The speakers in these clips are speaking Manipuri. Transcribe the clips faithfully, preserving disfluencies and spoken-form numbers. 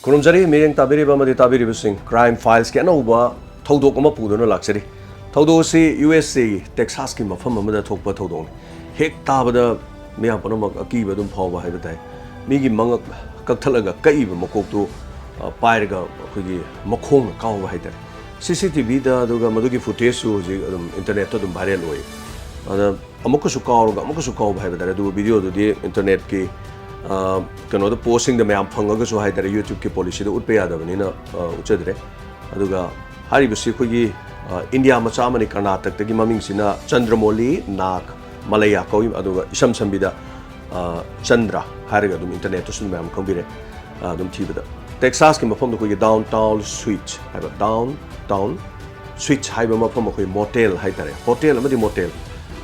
ꯈꯨꯔꯨꯝꯖꯔꯤ ꯃꯤꯠꯌꯦꯡ ꯇꯥꯕꯤꯔꯤꯕ ꯑꯃꯗꯤ ꯇꯥꯕꯤꯔꯤꯕꯁꯤꯡ꯫ Crime Filesꯀꯤ ꯑꯅꯧꯕ ꯊꯧꯗꯣꯛ ꯑꯃ ꯄꯨꯗꯨꯅ ꯂꯥꯛꯆꯔꯤ꯫ ꯊꯧꯗꯣꯛ ꯑꯁꯤ USAꯒꯤ Texasꯀꯤ ꯃꯐꯝ ꯑꯃꯗ ꯊꯣꯛꯄ ꯊꯧꯗꯣꯛꯅꯤ꯫ ꯍꯦꯛ ꯇꯥꯕꯗ ꯃꯤꯌꯥꯝ ꯄꯨꯝꯅꯃꯛ ꯑꯀꯤꯕ ꯑꯗꯨꯝ ꯐꯥꯎꯕ ꯍꯥꯏꯕ ꯇꯥꯏ꯫ ꯃꯤꯒꯤ ꯃꯉꯛ ꯀꯛꯊꯠꯂꯒ ꯀꯛꯏꯕ ꯃꯀꯣꯛꯇꯨ, ꯑ, ꯄꯥꯏꯔꯒ ꯑꯩꯈꯣꯏꯒꯤ ꯃꯈꯣꯡꯅ ꯀꯥꯎꯕ ꯍꯥꯏ ꯇꯥꯔꯦ꯫ CCTVꯗ ꯑꯗꯨꯒ ꯃꯗꯨꯒꯤ footageꯁꯨ ꯍꯧꯖꯤꯛ ꯑꯗꯨꯝ internetꯇ ꯑꯗꯨꯝ viral ꯑꯣꯏ꯫ ꯑꯗ ꯑꯃꯨꯛꯀꯁꯨ ꯀꯥꯎꯔꯒ ꯑꯃꯨꯛꯀꯁꯨ ꯀꯥꯎꯕ ꯍꯥꯏꯕ ꯇꯥꯔꯦ꯫ ꯑꯗꯨꯒ videoꯗꯨꯗꯤ internetꯀꯤ, ꯑ, ꯀꯩꯅꯣꯗ, postꯁꯤꯡꯗ ꯃꯌꯥꯝ ꯐꯪꯉꯒꯁꯨ ꯍꯥꯏ ꯇꯥꯔꯦ, YouTubeꯀꯤ policyꯗ ꯎꯠꯄ ꯌꯥꯗꯕꯅꯤꯅ, ꯑ, ꯎꯠꯆꯗ꯭ꯔꯦ꯫ ꯑꯗꯨꯒ ꯍꯥꯏꯔꯤꯕꯁꯤ ꯑꯩꯈꯣꯏꯒꯤ, ꯑ, ꯏꯟꯗꯤꯌꯥ ꯃꯆꯥ ꯑꯃꯅꯤ, ꯀꯔꯅꯥꯇꯀꯗꯒꯤ, ꯃꯃꯤꯡꯁꯤꯅ ꯆꯟꯗ꯭ꯔꯃꯣꯂꯤ ꯅꯥꯒ ꯃꯂꯩꯌꯥ ꯀꯧꯏ꯫ ꯑꯗꯨꯒ ꯏꯁꯝ ꯁꯝꯕꯤꯗ, ꯑ, ꯆꯟꯗ꯭ꯔ ꯍꯥꯏꯔꯒ ꯑꯗꯨꯝ internetꯇꯁꯨ ꯃꯌꯥꯝ ꯈꯪꯕꯤꯔꯦ꯫ ꯑ, ꯑꯗꯨꯝ ꯊꯤꯕꯗ Texasꯀꯤ ꯃꯐꯝꯗ ꯑꯩꯈꯣꯏꯒꯤ Downtown Suites ꯍꯥꯏꯕ, Downtown Suites ꯍꯥꯏꯕ ꯃꯐꯝ, ꯑꯩꯈꯣꯏ motel ꯍꯥꯏ ꯇꯥꯔꯦ, hotel ꯑꯃꯗꯤ motel,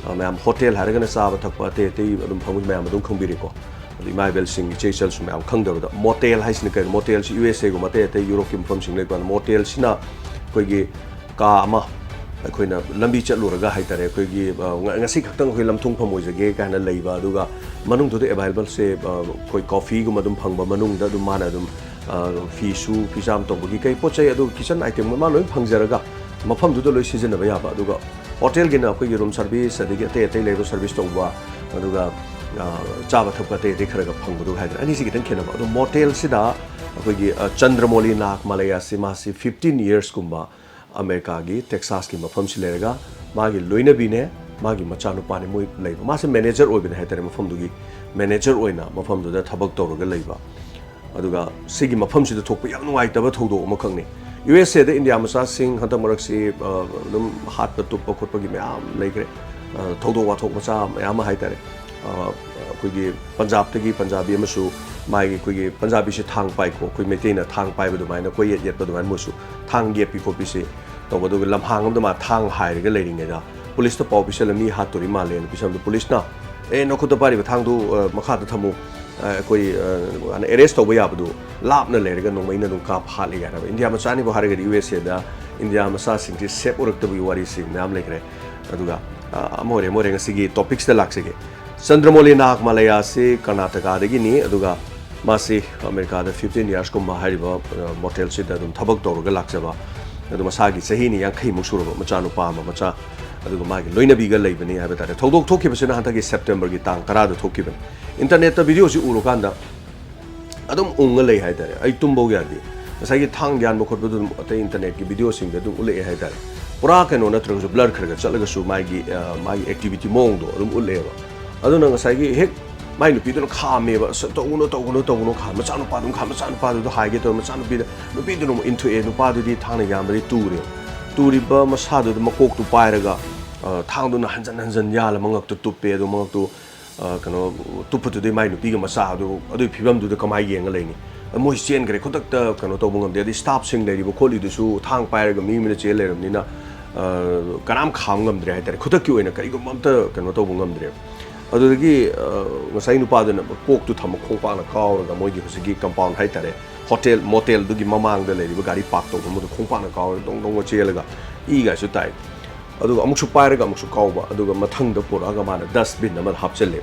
ꯑ, ꯃꯌꯥꯝ hotel ꯍꯥꯏꯔꯒꯅ ꯆꯥꯕ ꯊꯛꯄ ꯑꯇꯩ ꯑꯇꯩ ꯑꯗꯨꯝ ꯐꯪꯕ ꯃꯌꯥꯝ ꯑꯗꯨꯝ ꯈꯪꯕꯤꯔꯦꯀꯣ꯫ ꯑꯗꯨ ꯏꯃꯥ ꯏꯕꯦꯜꯁꯤꯡ, ꯏꯆꯦ ꯏꯆꯜꯁꯨ ꯃꯌꯥꯝ ꯈꯪꯗꯕꯗ, motel ꯍꯥꯏꯁꯤꯅ ꯀꯩꯅꯣ? Motelꯁꯤ USAꯒꯨꯝꯕ ꯑꯇꯩ ꯑꯇꯩ Europeꯀꯤ ꯃꯐꯝꯁꯤꯡ ꯂꯩꯕ ꯀꯥꯟꯗ motelꯁꯤꯅ ꯑꯩꯈꯣꯏꯒꯤ ꯀꯥ ꯑꯃ ꯑꯩꯈꯣꯏꯅ ꯂꯝꯕꯤ ꯆꯠꯂꯨꯔꯒ ꯍꯥꯏ ꯇꯥꯔꯦ, ꯑꯩꯈꯣꯏꯒꯤ, ꯑ, ꯉ-, ꯉꯁꯤ ꯈꯛꯇꯪ ꯑꯩꯈꯣꯏ ꯂꯝ ꯊꯨꯡꯐꯝ ꯑꯣꯏꯖꯒꯦ ꯀꯥꯏꯅ ꯂꯩꯕ, ꯑꯗꯨꯒ ꯃꯅꯨꯡꯗꯨꯗ availableꯁꯦ, ꯑ, ꯑꯩꯈꯣꯏ coffeeꯒꯨꯝꯕ ꯑꯗꯨꯝ ꯐꯪꯕ, ꯃꯅꯨꯡꯗ ꯑꯗꯨꯝ ꯃꯥꯅ ꯑꯗꯨꯝ, ꯑ, ꯐꯤꯁꯨ, ꯐꯤꯖꯥꯝ ꯇꯧꯕꯒꯤ ꯀꯩ ꯄꯣꯠ ꯆꯩ, ꯑꯗꯨꯒ kitchen itemꯒꯨꯝꯕ ꯃꯥ ꯂꯣꯏ ꯐꯪꯖꯔꯒ ꯃꯐꯝꯗꯨꯗ ꯂꯣꯏ ꯁꯤꯖꯤꯟꯅꯕ ꯌꯥꯕ꯫ ꯑꯗꯨꯒ hotelꯒꯤꯅ ꯑꯩꯈꯣꯏꯒꯤ room service ꯑꯗꯒꯤ ꯑꯇꯩ ꯑꯇꯩ ꯂꯩꯕ service ꯇꯧꯕ, ꯑꯗꯨꯒ, ꯑ, ꯆꯥꯕ ꯊꯛꯄ ꯑꯇꯩ ꯑꯇꯩ ꯈꯔꯒ ꯐꯪꯕꯗꯨꯒ ꯍꯥꯏꯇꯥꯔꯦ꯫ ꯑꯅꯤꯁꯤ ꯈꯤꯇꯪ ꯈꯦꯠꯅꯕ꯫ ꯑꯗꯣ motelꯁꯤꯗ ꯑꯩꯈꯣꯏꯒꯤ, ꯑ, ꯆꯟꯗ꯭ꯔꯃꯣꯂꯤ ꯅꯥꯒ ꯃꯂꯩꯌꯥꯁꯤ, ꯃꯥꯁꯤ fifteen yearsꯀꯨꯝꯕ ꯑꯃꯦꯔꯤꯀꯥꯒꯤ Texasꯀꯤ ꯃꯐꯝꯁꯤ ꯂꯩꯔꯒ ꯃꯥꯒꯤ ꯂꯣꯏꯅꯕꯤꯅꯦ, ꯃꯥꯒꯤ ꯃꯆꯥꯅꯨꯄꯥꯅꯦ, ꯃꯣꯏ ꯂꯩꯕ꯫ ꯃꯥꯁꯦ manager ꯑꯣꯏꯕꯅꯦ ꯍꯥꯏꯇꯥꯔꯦ, ꯃꯐꯝꯗꯨꯒꯤ manager ꯑꯣꯏꯅ ꯃꯐꯝꯗꯨꯗ ꯊꯕꯛ ꯇꯧꯔꯒ ꯂꯩꯕ꯫ ꯑꯗꯨꯒ ꯁꯤꯒꯤ ꯃꯐꯝꯁꯤꯗ ꯊꯣꯛꯄ ꯌꯥꯝ ꯅꯨꯡꯉꯥꯏꯇꯕ ꯊꯧꯗꯣꯛ ꯑꯃꯈꯛꯅꯤ꯫ USAꯗ ꯏꯟꯗꯤꯌꯥ ꯃꯆꯥꯁꯤꯡ ꯍꯟꯗꯛ ꯃꯔꯛꯁꯤ, ꯑ, ꯑꯗꯨꯝ ꯍꯥꯠꯄ ꯇꯨꯞꯄ ꯈꯣꯠꯄꯒꯤ ꯃꯌꯥꯝ ꯂꯩꯈ꯭ꯔꯦ꯫ ꯑ, ꯊꯧꯗꯣꯛ ꯋꯥꯊꯣꯛ ꯃꯆꯥ ꯃꯌꯥꯝ ꯑꯃ ꯍꯥꯏꯇꯥꯔꯦ꯫ ꯑ, ꯑꯩꯈꯣꯏꯒꯤ ꯄꯟꯖꯥꯕꯇꯒꯤ ꯄꯟꯖꯥꯕꯤ ꯑꯃꯁꯨ, ꯃꯥꯒꯤ ꯑꯩꯈꯣꯏꯒꯤ ꯄꯟꯖꯥꯕꯤꯁꯤ ꯊꯥꯡ ꯄꯥꯏꯀꯣ, ꯑꯩꯈꯣꯏ ꯃꯩꯇꯩꯅ ꯊꯥꯡ ꯄꯥꯏꯕ ꯑꯗꯨꯃꯥꯏꯅ, ꯀꯣꯏꯌꯦꯠ ꯌꯦꯠꯄ ꯑꯗꯨꯃꯥꯏꯅ ꯃꯣꯏꯁꯨ ꯊꯥꯡ ꯌꯦꯠꯄꯤ ꯈꯣꯠꯄꯤꯁꯦ ꯇꯧꯕ꯫ ꯑꯗꯨꯒ ꯂꯝꯍꯥꯡ ꯑꯃꯗ ꯃꯥ ꯊꯥꯡ ꯍꯥꯏꯔꯒ ꯂꯩꯔꯤꯉꯩꯗ ꯄꯨꯂꯤꯁꯇ ꯄꯥꯎ ꯄꯤꯁꯜꯂ ꯃꯤ ꯍꯥꯠꯇꯣꯔꯤ ꯃꯥꯜꯂꯦꯅ ꯄꯤꯁꯜꯂꯝꯕꯗ ꯄꯨꯂꯤꯁꯅ, "ꯑꯦ, ꯅꯈꯨꯠꯇ ꯄꯥꯏꯔꯤꯕ ꯊꯥꯡꯗꯨ, ꯑ, ꯃꯈꯥꯗ ꯊꯝꯃꯨ, ꯑ, ꯑꯩꯈꯣꯏ, ꯑ, ꯑꯅ arrest ꯇꯧꯕ ꯌꯥꯕꯗꯨ ꯂꯥꯞꯅ ꯂꯩꯔꯒ ꯅꯣꯡꯃꯩꯅ ꯑꯗꯨꯝ ꯀꯥꯞ ꯍꯥꯠꯂꯤ" ꯀꯥꯏꯅ ꯍꯥꯏꯕ꯫ ꯏꯟꯗꯤꯌꯥ ꯃꯆꯥꯅꯤꯕꯨ ꯍꯥꯏꯔꯒꯗꯤ USAꯗ ꯏꯟꯗꯤꯌꯥ ꯃꯆꯥꯁꯤꯡꯁꯤ safe ꯑꯣꯏꯔꯛꯇꯕꯒꯤ ꯋꯥꯔꯤꯁꯤ ꯃꯌꯥꯝ ꯂꯩꯈ꯭ꯔꯦ꯫ ꯑꯗꯨꯒ, ꯑ, ꯑꯃ ꯑꯣꯏꯔꯦ, ꯑꯃ ꯑꯣꯏꯔꯦ, ꯉꯁꯤꯒꯤ topicsꯇ ꯂꯥꯛꯆꯒꯦ꯫ ꯆꯟꯗ꯭ꯔꯃꯣꯂꯤ ꯅꯥꯒ ꯃꯂꯩꯌꯥꯁꯤ ꯀꯔꯅꯥꯇꯀꯥꯗꯒꯤꯅꯤ, ꯑꯗꯨꯒ ꯃꯥꯁꯤ ꯑꯃꯦꯔꯤꯀꯥꯗ fifteen years ꯀꯨꯝꯕ ꯍꯥꯏꯔꯤꯕ, ꯑ, ꯃꯣꯇꯦꯜꯁꯤꯗ ꯑꯗꯨꯝ ꯊꯕꯛ ꯇꯧꯔꯒ ꯂꯥꯛꯆꯕ, ꯑꯗꯨ ꯃꯁꯥꯒꯤ ꯆꯍꯤ ꯅꯤꯌꯥꯡꯈꯩꯃꯨꯛ ꯁꯨꯔꯕ ꯃꯆꯥꯅꯨꯄꯥ ꯑꯃ, ꯃꯆꯥ, ꯑꯗꯨꯒ ꯃꯥꯒꯤ ꯂꯣꯏꯅꯕꯤꯒ ꯂꯩꯕꯅꯤ ꯍꯥꯏꯕ ꯇꯥꯔꯦ꯫ ꯊꯧꯗꯣꯛ ꯊꯣꯛꯈꯤꯕꯁꯤꯅ ꯍꯟꯗꯛꯀꯤ ꯁꯦꯞꯇꯦꯝꯕꯔꯒꯤ ꯇꯥꯡ ꯇꯔꯥꯗ ꯊꯣꯛꯈꯤꯕꯅꯤ꯫ ꯏꯟꯇꯔꯅꯦꯠꯇ ꯚꯤꯗꯤꯑꯣꯁꯤ ꯎꯔꯨꯀꯥꯟꯗ ꯑꯗꯨꯝ ꯎꯪꯉ ꯂꯩ ꯍꯥꯏ ꯇꯥꯔꯦ꯫ ꯑꯩ ꯇꯨꯝꯕꯧ ꯌꯥꯗꯦ꯫ ꯉꯁꯥꯏꯒꯤ ꯊꯥꯡ ꯌꯥꯟꯕ ꯈꯣꯠꯄꯗꯨ ꯑꯗꯨꯝ ꯑꯇꯩ ꯏꯟꯇꯔꯅꯦꯠꯀꯤ ꯚꯤꯗꯤꯑꯣꯁꯤꯡꯗ ꯑꯗꯨꯝ ꯎꯠꯂꯛꯑꯦ ꯍꯥꯏ ꯇꯥꯔꯦ꯫ ꯄꯨꯔꯥ ꯀꯩꯅꯣ ꯅꯠꯇ꯭ꯔꯒꯁꯨ ꯕ꯭ꯂꯔ ꯈꯔ ꯈꯔ ꯆꯠꯂꯒꯁꯨ ꯃꯥꯒꯤ, ꯑ, ꯃꯥꯒꯤ ꯑꯦꯛꯇꯤꯚꯤꯇꯤ ꯃꯑꯣꯡꯗꯣ ꯑꯗꯨꯝ ꯎꯠꯂꯛꯑꯦꯕ꯫ ꯑꯗꯨꯅ ꯉꯁꯥꯏꯒꯤ ꯍꯦꯛ ꯃꯥꯏ ꯅꯨꯄꯤꯗꯨꯅ ꯈꯥꯝꯃꯦꯕ, "ꯑꯁ, ꯇꯧꯒꯅꯨ, ꯇꯧꯒꯅꯨ, ꯇꯧꯒꯅꯨ," ꯈꯥꯝ-, ꯃꯆꯥꯅꯨꯄꯥꯗꯨ ꯈꯥꯝ-, ꯃꯆꯥꯅꯨꯄꯥꯗꯨꯗ ꯍꯥꯏꯒꯦ ꯇꯧꯔ, ꯃꯆꯥꯅꯨꯄꯤꯗ, ꯅꯨꯄꯤꯗꯨꯅ ꯑꯃꯨꯛ ꯏꯟꯊꯣꯛꯑꯦ꯫ ꯅꯨꯄꯥꯗꯨꯗꯤ ꯊꯥꯡꯅ ꯌꯥꯟꯕꯗꯤ ꯇꯨꯔꯦꯕ꯫ ꯇꯨꯔꯤꯕ ꯃꯁꯥꯗꯨꯗ ꯃꯀꯣꯛꯇꯨ ꯄꯥꯏꯔꯒ, ꯑ, ꯊꯥꯡꯗꯨꯅ ꯍꯟꯖꯟ ꯍꯟꯖꯟ ꯌꯥꯜꯂ ꯃꯉꯛꯇꯨ ꯇꯨꯞꯄꯦ꯫ ꯑꯗꯨ ꯃꯉꯛꯇꯨ, ꯑ, ꯀꯩꯅꯣ, ꯇꯨꯞꯄꯗꯨꯗꯩ ꯃꯥꯏ ꯅꯨꯄꯤꯒ ꯃꯆꯥ ꯑꯗꯨ ꯑꯗꯨꯒꯤ ꯐꯤꯕꯝꯗꯨꯗ ꯀꯃꯥꯏꯅ ꯌꯦꯡꯉ ꯂꯩꯅꯤ? ꯃꯣꯏ ꯆꯦꯟꯈ꯭ꯔꯦ, ꯈꯨꯗꯛꯇ ꯀꯩꯅꯣ ꯇꯧꯕ ꯉꯝꯗꯦ꯫ ꯑꯗꯩ ꯁ꯭ꯇꯥꯐꯁꯤꯡ ꯂꯩꯔꯤꯕ ꯈꯣꯠꯂꯤꯗꯨꯁꯨ ꯊꯥꯡ ꯄꯥꯏꯔꯒ ꯃꯤ ꯑꯃꯅ ꯆꯦꯟ ꯂꯩꯔꯕꯅꯤꯅ, ꯑ, ꯀꯅꯥꯝ ꯈꯥꯝ ꯉꯝꯗ꯭ꯔꯦ ꯍꯥꯏ ꯇꯥꯔꯦ꯫ ꯈꯨꯗꯛꯀꯤ ꯑꯣꯏꯅ ꯀꯔꯤꯒꯨꯝꯕ ꯑꯝꯇ ꯀꯩꯅꯣ ꯇꯧꯕ ꯉꯝꯗ꯭ꯔꯦ꯫ ꯑꯗꯨꯗꯒꯤ, ꯑ, ꯉꯁꯥꯏ ꯅꯨꯄꯥꯗꯨꯅ ꯀꯣꯛꯇꯨ ꯊꯝꯃ ꯈꯣꯡꯄꯥꯛꯅ ꯀꯥꯎꯔꯒ ꯃꯣꯏꯒꯤ ꯍꯧꯖꯤꯛꯀꯤ ꯀꯝꯄꯥꯎꯟ ꯍꯥꯏ ꯇꯥꯔꯦ, ꯍꯣꯇꯦꯜ, ꯃꯣꯇꯦꯜꯗꯨꯒꯤ ꯃꯃꯥꯡꯗ ꯂꯩꯔꯤꯕ ꯒꯥꯔꯤ ꯄꯥꯔꯛ ꯇꯧꯐꯝꯗꯨꯗ ꯈꯣꯡꯄꯥꯛꯅ ꯀꯥꯎꯔꯒ ꯗꯣꯡ ꯗꯣꯡꯒ ꯆꯦꯜꯂꯒ ꯏꯒꯥꯏꯁꯨ ꯇꯥꯏ꯫ ꯑꯗꯨꯒ ꯑꯃꯨꯛꯁꯨ ꯄꯥꯏꯔꯒ ꯑꯃꯨꯛꯁꯨ ꯀꯥꯎꯕ, ꯑꯗꯨꯒ ꯃꯊꯪꯗ ꯄꯨꯔꯛꯑꯒ ꯃꯥꯅ ꯗꯁꯕꯤꯟ ꯑꯃꯗ ꯍꯥꯞꯆꯤꯜꯂꯦ꯫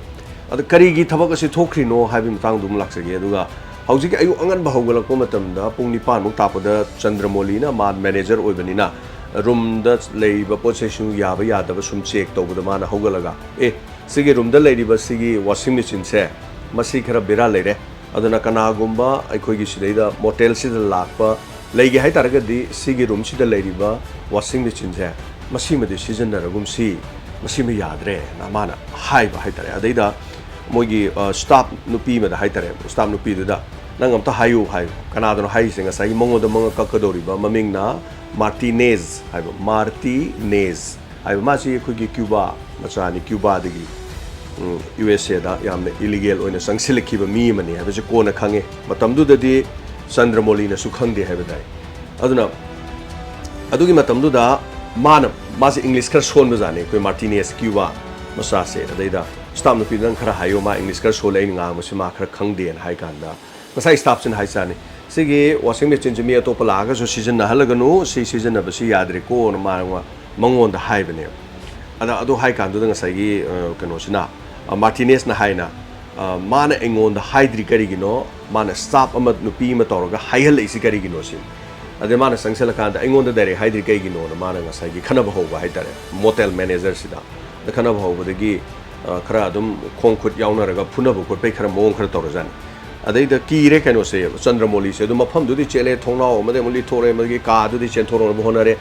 ꯑꯗ ꯀꯔꯤꯒꯤ ꯊꯕꯛ ꯑꯁꯤ ꯊꯣꯛꯈ꯭ꯔꯤꯅꯣ ꯍꯥꯏꯕꯒꯤ ꯃꯇꯥꯡꯗꯨ ꯑꯃꯨꯛ ꯂꯥꯛꯆꯒꯦ꯫ ꯑꯗꯨꯒ ꯍꯧꯖꯤꯛꯀꯤ ꯑꯌꯨꯛ ꯑꯉꯟꯕ ꯍꯧꯒꯠꯂꯛꯄ ꯃꯇꯝꯗ ꯄꯨꯡ ꯅꯤꯄꯥꯟꯃꯨꯛ ꯇꯥꯛꯄꯗ ꯆꯟꯗ꯭ꯔꯃꯣꯂꯤꯅ, ꯃꯥ ꯃꯦꯅꯦꯖꯔ ꯑꯣꯏꯕꯅꯤꯅ, ꯔꯨꯝꯗ ꯂꯩꯔꯤꯕ ꯄꯣꯠ ꯆꯩꯁꯨ ꯌꯥꯕ ꯌꯥꯗꯕ ꯁꯨꯝ ꯆꯦꯛ ꯇꯧꯕꯗ ꯃꯥꯅ ꯍꯧꯒꯠꯂꯒ, "ꯑꯦ, ꯁꯤꯒꯤ ꯔꯨꯝꯗ ꯂꯩꯔꯤꯕ ꯁꯤꯒꯤ ꯋꯥꯁꯤꯡ ꯃꯦꯆꯤꯟꯁꯦ, ꯃꯁꯤ ꯈꯔ ꯕꯦꯔꯥ ꯂꯩꯔꯦ, ꯑꯗꯨꯅ ꯀꯅꯥꯒꯨꯝꯕ ꯑꯩꯈꯣꯏꯒꯤ ꯁꯤꯗꯩꯗ ꯃꯣꯇꯦꯜꯁꯤꯗ ꯂꯥꯛꯄ ꯂꯩꯒꯦ ꯍꯥꯏ ꯇꯥꯔꯒꯗꯤ ꯁꯤꯒꯤ ꯔꯨꯝꯁꯤꯗ ꯂꯩꯔꯤꯕ ꯋꯥꯁꯤꯡ ꯃꯦꯆꯤꯟꯁꯦ ꯃꯁꯤꯃꯗꯤ ꯁꯤꯖꯤꯟꯅꯔꯒꯨꯝꯁꯤ, ꯃꯁꯤꯃ ꯌꯥꯗ꯭ꯔꯦꯅ" ꯃꯥꯅ ꯍꯥꯏꯕ ꯍꯥꯏ ꯇꯥꯔꯦ꯫ ꯑꯗꯩꯗ ꯃꯣꯏꯒꯤ, ꯑ, ꯁ꯭ꯇꯥꯐ ꯅꯨꯄꯤ ꯑꯃꯗ ꯍꯥꯏ ꯇꯥꯔꯦ, ꯁ꯭ꯇꯥꯐ ꯅꯨꯄꯤꯗꯨꯗ, "ꯅꯪ ꯑꯝꯇ ꯍꯥꯏꯌꯨ" ꯍꯥꯏ꯫ ꯀꯅꯥꯗꯅꯣ ꯍꯥꯏꯔꯤꯁꯦ? ꯉꯁꯥꯏꯒꯤ ꯃꯉꯣꯟꯗ ꯃꯉꯛ ꯀꯛꯀꯗꯧꯔꯤꯕ ꯃꯃꯤꯡꯅ ꯃꯥꯔꯇꯤꯅꯦꯖ ꯍꯥꯏꯕ, ꯃꯥꯔꯇꯤꯅꯦꯖ ꯍꯥꯏꯕ, ꯃꯥꯁꯤ ꯑꯩꯈꯣꯏꯒꯤ ꯀ꯭ꯌꯨꯕꯥ ꯃꯆꯥꯅꯤ, ꯀ꯭ꯌꯨꯕꯥꯗꯒꯤ, ꯎꯝ, ꯌꯨ ꯑꯦꯁ ꯑꯦꯗ ꯌꯥꯝꯅ ꯏꯂꯤꯒꯦꯜ ꯑꯣꯏꯅ ꯆꯪꯁꯤꯜꯂꯛꯈꯤꯕ ꯃꯤ ꯑꯃꯅꯤ ꯍꯥꯏꯕꯁꯤ ꯀꯣꯟꯅ ꯈꯪꯉꯦ꯫ ꯃꯇꯝꯗꯨꯗꯗꯤ ꯆꯟꯗ꯭ꯔꯃꯣꯂꯤꯅꯁꯨ ꯈꯪꯗꯦ ꯍꯥꯏꯕ ꯇꯥꯏ꯫ ꯑꯗꯨꯅ ꯑꯗꯨꯒꯤ ꯃꯇꯝꯗꯨꯗ ꯃꯥꯅ, ꯃꯥꯁꯦ ꯏꯪꯂꯤꯁ ꯈꯔ ꯁꯣꯟꯕꯖꯥꯠꯅꯤ, ꯑꯩꯈꯣꯏ ꯃꯥꯔꯇꯤꯅꯦꯁ ꯀ꯭ꯌꯨꯕꯥ ꯃꯆꯥꯁꯦ꯫ ꯑꯗꯩꯗ ꯁ꯭ꯇꯥꯐ ꯅꯨꯄꯤꯗꯨ, "ꯅꯪ ꯈꯔ ꯍꯥꯏꯌꯣ, ꯃꯥ ꯏꯪꯂꯤꯁ ꯈꯔ ꯁꯣꯜꯂꯦ, ꯑꯩꯅ ꯉꯥꯡꯕꯁꯤ ꯃꯥ ꯈꯔ ꯈꯪꯗꯦꯅ" ꯍꯥꯏ ꯀꯥꯟꯗ, ꯉꯁꯥꯏ ꯁ꯭ꯇꯥꯐꯁꯤꯅ ꯍꯥꯏ ꯆꯥꯅꯤ, "ꯁꯤꯒꯤ ꯋꯥꯁꯤꯡ ꯃꯦꯆꯤꯟꯁꯤ ꯃꯤ ꯑꯇꯣꯞꯄ ꯂꯥꯛꯑꯒꯁꯨ ꯁꯤꯖꯤꯟꯅꯍꯜꯂꯒꯅꯨ, ꯁꯤ ꯁꯤꯖꯤꯟꯅꯕꯁꯤ ꯌꯥꯗ꯭ꯔꯦꯀꯣꯅ" ꯃꯥ-, ꯃꯉꯣꯟꯗ ꯍꯥꯏꯕꯅꯦꯕ꯫ ꯑꯗ ꯑꯗꯨ ꯍꯥꯏ ꯀꯥꯟꯗꯨꯗ ꯉꯁꯥꯏꯒꯤ, ꯑ, ꯀꯩꯅꯣꯁꯤꯅ, ꯑ, ꯃꯥꯔꯇꯤꯅꯦꯁꯅ ꯍꯥꯏꯅ, ꯑ, ꯃꯥꯅ ꯑꯩꯉꯣꯟꯗ ꯍꯥꯏꯗ꯭ꯔꯤ ꯀꯔꯤꯒꯤꯅꯣ? ꯃꯥꯅ staff ꯑꯃ, ꯅꯨꯄꯤ ꯑꯃ ꯇꯧꯔꯒ ꯍꯥꯏꯍꯜꯂꯛꯏꯁꯤ ꯀꯔꯤꯒꯤꯅꯣ ꯁꯤꯅꯤ꯫ ꯑꯗꯩ ꯃꯥꯅ ꯆꯪꯁꯤꯜꯂꯀꯥꯟꯗ ꯑꯩꯉꯣꯟꯗ direct ꯍꯥꯏꯗ꯭ꯔꯤ ꯀꯩꯒꯤꯅꯣꯅ ꯃꯥꯅ ꯉꯁꯥꯏꯒꯤ ꯈꯟꯅꯕ ꯍꯧꯕ ꯍꯥꯏꯇꯥꯔꯦ, motel manager ꯁꯤꯗ꯫ ꯑꯗ ꯈꯟꯅꯕ ꯍꯧꯕꯗꯒꯤ, ꯑ, ꯈꯔ ꯑꯗꯨꯝ ꯈꯣꯡ ꯈꯨꯠ ꯌꯥꯎꯅꯔꯒ ꯐꯨꯅꯕ ꯈꯣꯠꯄꯩ ꯈꯔ ꯃꯑꯣꯡ ꯈꯔ ꯇꯧꯔꯖꯥꯠꯅꯤ꯫ ꯑꯗꯩꯗ ꯀꯤꯔꯦ ꯀꯩꯅꯣꯁꯦ, ꯆꯟꯗ꯭ꯔꯃꯣꯂꯤꯁꯦ꯫ ꯑꯗꯨ ꯃꯐꯝꯗꯨꯗꯤ ꯆꯦꯜꯂꯦ, ꯊꯣꯡꯅꯥꯎ ꯑꯃꯗꯒꯤ ꯑꯃꯨꯛ ꯂꯤꯊꯣꯔꯛꯑꯦ, ꯃꯗꯨꯒꯤ ꯀꯥꯗꯨꯗꯤ ꯆꯦꯟꯊꯣꯔꯛꯅꯕ ꯍꯣꯠꯅꯔꯦ꯫